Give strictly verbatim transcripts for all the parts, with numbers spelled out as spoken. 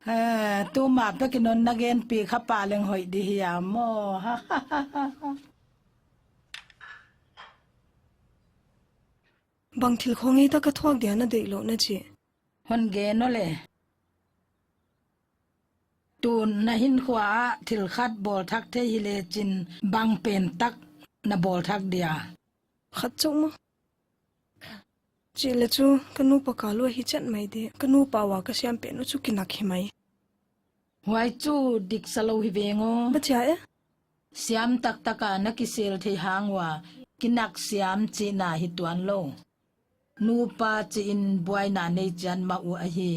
Eh, tuma pek in hon na gen pi kha pa leng hoih di hi a maw. Bang thil khong ei ta ka thuak dia na deih lou na chi? Hon gen o le. Tun na hinkhua ah thil khat bawl thak thei hi le chin bang pen tak na bawl thak dia? Khat chauh maw. Chih le chu ka nupa kal ua hi chiat mai di. Ka nupa ua ka siam pen uh chu kinak hi mai. Huai chu dik sa lou hi veng aw. Bang chia e? Siam taktak a na kisel thei hang ua kinak siam chihna hi tuan lou. Nupa chi in buaina nei chian mah uh ahi.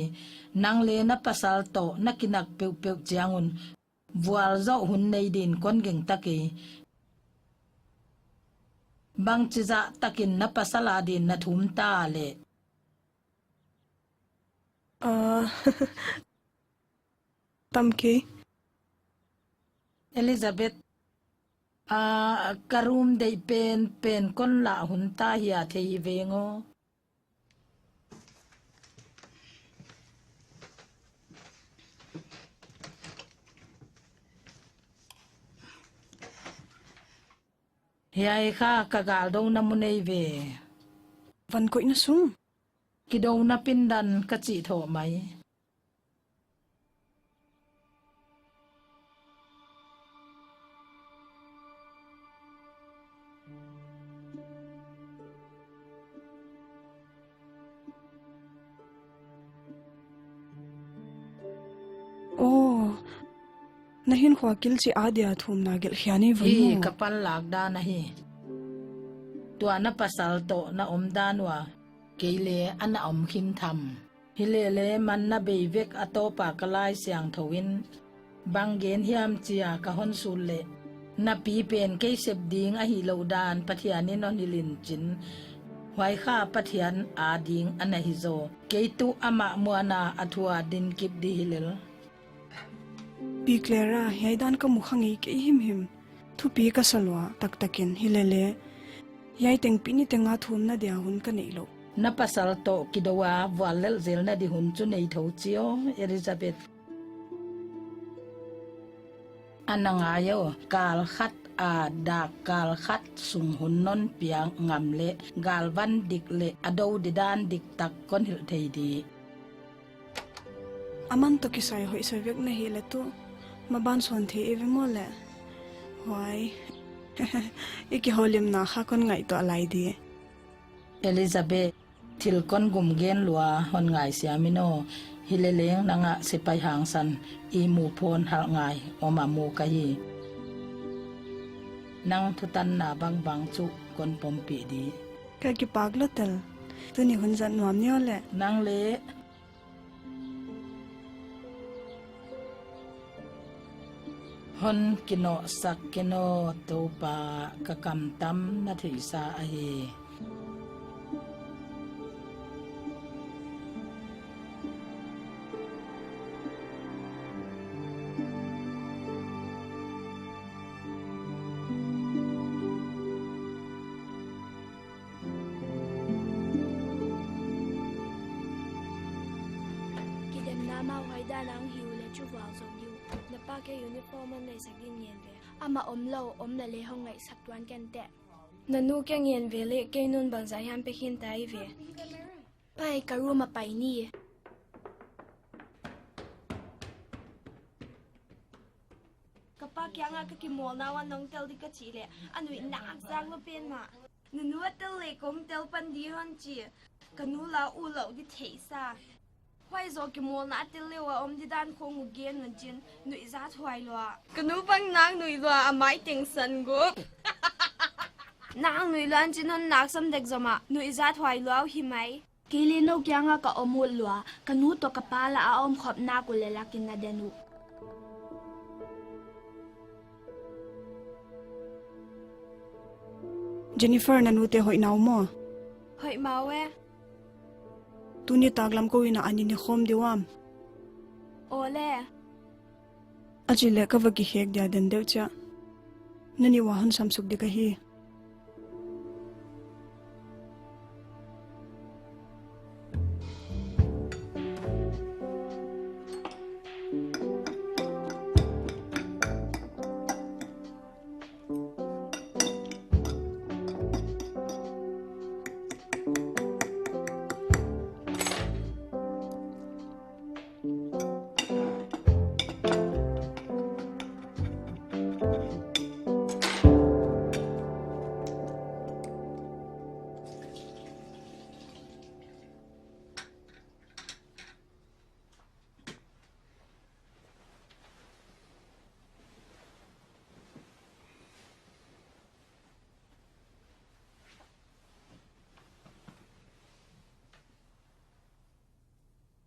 Nang le na pasal toh na kinak peuhpeuh chiang un vualzoh hun nei din kon gingta kei. Bangchi zah takin na pasal a din na thum ta le? Ah, tam kei. Elizabeth, ah, ka room deih pen pen kon lah hun ta hia thei hi veng aw. Hiai kha ka galdouna mun ei ve. Van koihna sung? Kidouna pindan ka chih thoh mai. Oh, na hinkhua kil chih a dia thumna gelh khia ni vun maw? Hi ka panlak dan ahi. Tua na pasal toh na om dan ua kei le ana om khin tham. Hilele manna bei vek a tawpa ka Laisiangthou in bang gen hiam chia ka hon sut leh, na pi pen kei sep ding ahih louh dan Pathian in hon hilh in chin, huai kha Pathian ading ana hi zaw. Kei tuh amah muanna a thu a din kip di hi lel. Pi Clara, hiai dan ka mu kha ngei kei himhim. Thupi ka sa lua taktakin, hilele hiai teng pi ni teng a thumna dia hun ka neih lou. Na pasal toh kidou a vuallelh zelna di hun chu nei thou chi aw, Elizabeth. Ana ngai aw, kal khat a dak kal khat sung hun non piak ngam leh galvan dik leh a dou di dan diktak kon hilh thei di. Aman toh kisai hoih sa vek na hih leh tuh maban sawn thei eive maw le. Huai, i kihoulimna kha kon ngaihtuah lai di. Elizabeth, thil kon gum gen lua hon ngaisiam in aw. Hileleng nang a sipai hangsan i mu phone halh ngai om a mu ka hi. Nang thutanna bangbang chu kon pompih di. Ka kipak lua tel. Tuni hun zat nuam ni aw le. Nang le. Hon kinoh sak ken aw Toupa, ka kam tam na theihsa ahi. Kidemna mah huai dan a hong hi uleh chu vualzoh di uh. Na pa kei uniform hon neisak din ngen ve. Amah omlou, om leh leng hong ngaihsak tuan ken teh. Na nu kia ngen ve leh kei nu'n bangzah hiam pe khin ta eive. Pai, ka room a pai ni. Ka pa kiang a ka kimawlna ua nong tel di ka chih leh a nuih nak zang lou pen mah. Na nu a tel leh kon tel pan di hon chi. Ka nu la u lou di theihsa. Huai zoh kimawlna a tel leh ua om di dan khong uh gen un chin nuihzat huai lua. Ka nu bang nang nuih lua a mai teng san gup. Nang nuih lua an chin hon nak sam dek zomah nuihzat huai lua uh hi mai. Kei leh nou kiang a ka om ut lua, ka nu toh ka pa la a om khop nak uleh lak in na den uh. Jennifer, na nu te hoih na uh maw? Hoih mah uh e. Tuni taklam kou inn a an i ni khawm di uam? Aw le. A chih leh ka va kikhek dia den deuh chia. Na ni ua hon sam suk di ka hi.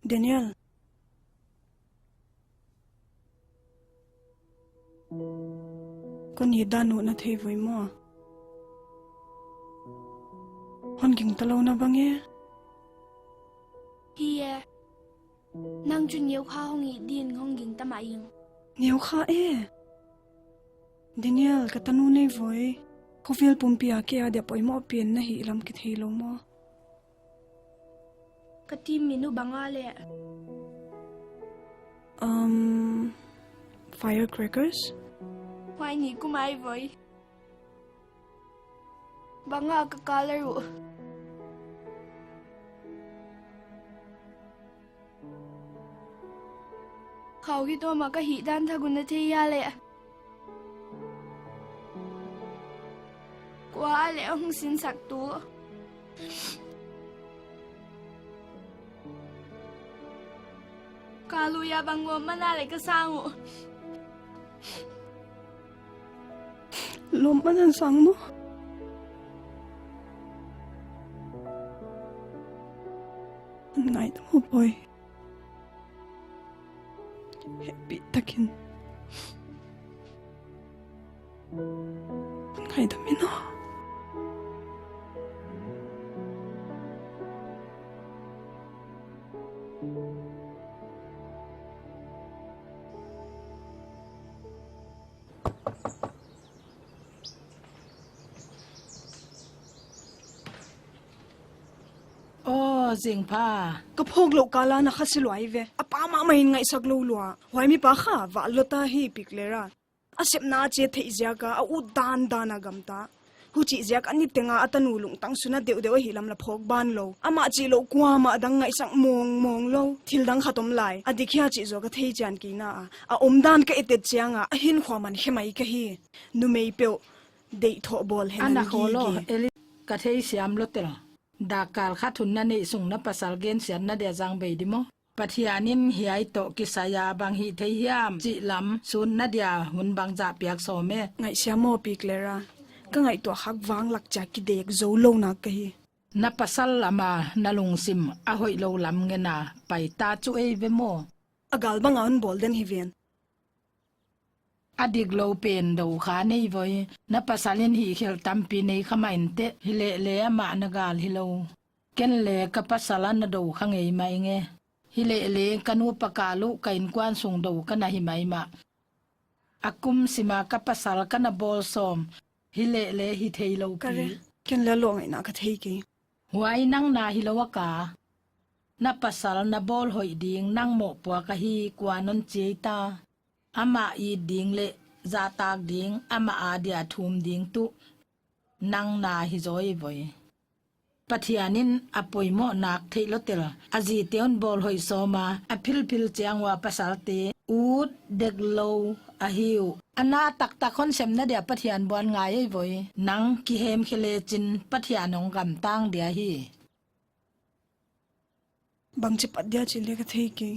Daniel. Kon hihdan uh na thei voi maw? Hon gingta lou na bang e? Hi e. Nang chu neukha hong hih din hong gingta mah ing. Neukha e? Daniel, ka tanu nei voi. Khovel pumpi a kei adia poimoh pen na hih lam kithei lou maw? Ka team min uh bang a leh? Um, firecrackers? Huai ni kum ahi voi. Bang a ka color uh? Khau hi tawm a ka hihdan thak un na thei hia leh? Kua a leh hong sinsak tu? Ka lui a bang lawm man a leh ka sang uh? Lawm man a sang maw? Ngaidam maw boy? Hehpih takin ngaidam in aw. Aw, zingpha. Ka phawk louh kal a na kha si lua hi ve. A pa mahmah in ngaihsak lou lua. Huai mipa kha vak lou ta hi, Piklera. A sepna a che theih ziak a, a ut dandan a gamta. Huchih ziak a niteng a a tanu lungtang suna deuhdeuh ahih lam la phawk ban lou. Amah chih louh kuamah dang ngaihsak mawngmawng lou. Thil dang khat om lai. A dik hia chih zaw ka thei chian kei na a. A omdan ka et et chiang a, a hinkhua man khe mai ka hi. Numei peuh deih thoh bawl hen. Ana hon khawl lou, gige. Eli, ka theisiam lou tel. Dakkal khat hun na neih sung na pasal gensiatna dia zang bei di maw? Pathian in hiai toh kisai a bang hih thei hiam chih lam sutna dia hun bangzah piak sawm e? Ngaihsiam maw, Piklera. Ka ngaihtuah khak vanglak chia kidek zou lou nak ka hi. Na pasal lam a na lungsim a hoih lou lam ngen a pai ta chu ei ve maw? A gal bang a hon bawl den hi ven. A dik lou pen dou kha nei voi. Na pasal in hihkhelh tampi nei kha mai inteh, hileh leng amah na gal hilou. Ken leng ka pasal ana dou kha ngei mai nge. Hileh leng ka nupa kal uh ka innkuan sung dou ka na hi maimah. A kum sim a ka pasal ka na bawl sawm. Hileh leng hi thei lou pi. Ka re, ken leng lou ngaihna ka thei kei. Huai nang na hilou a ka. Na pasal na bawl hoih ding nang mohpuak ahi kuan hon chi ta. Amah it ding leh zahtak ding, amah a dia thum ding tuh nang na hi zaw hi voi. Pathian in a poimoh nak theih lou tel. A zite hon bawl hoih sawm a, a philphil chiang ua pasalte ut dek lou ahi uh. A na taktak hon sepna dia Pathian buan ngai ei voi. Nang kihemkhe lechin Pathian hong gamtang dia hi. Bangchi pat dia chih leng ka thei kei.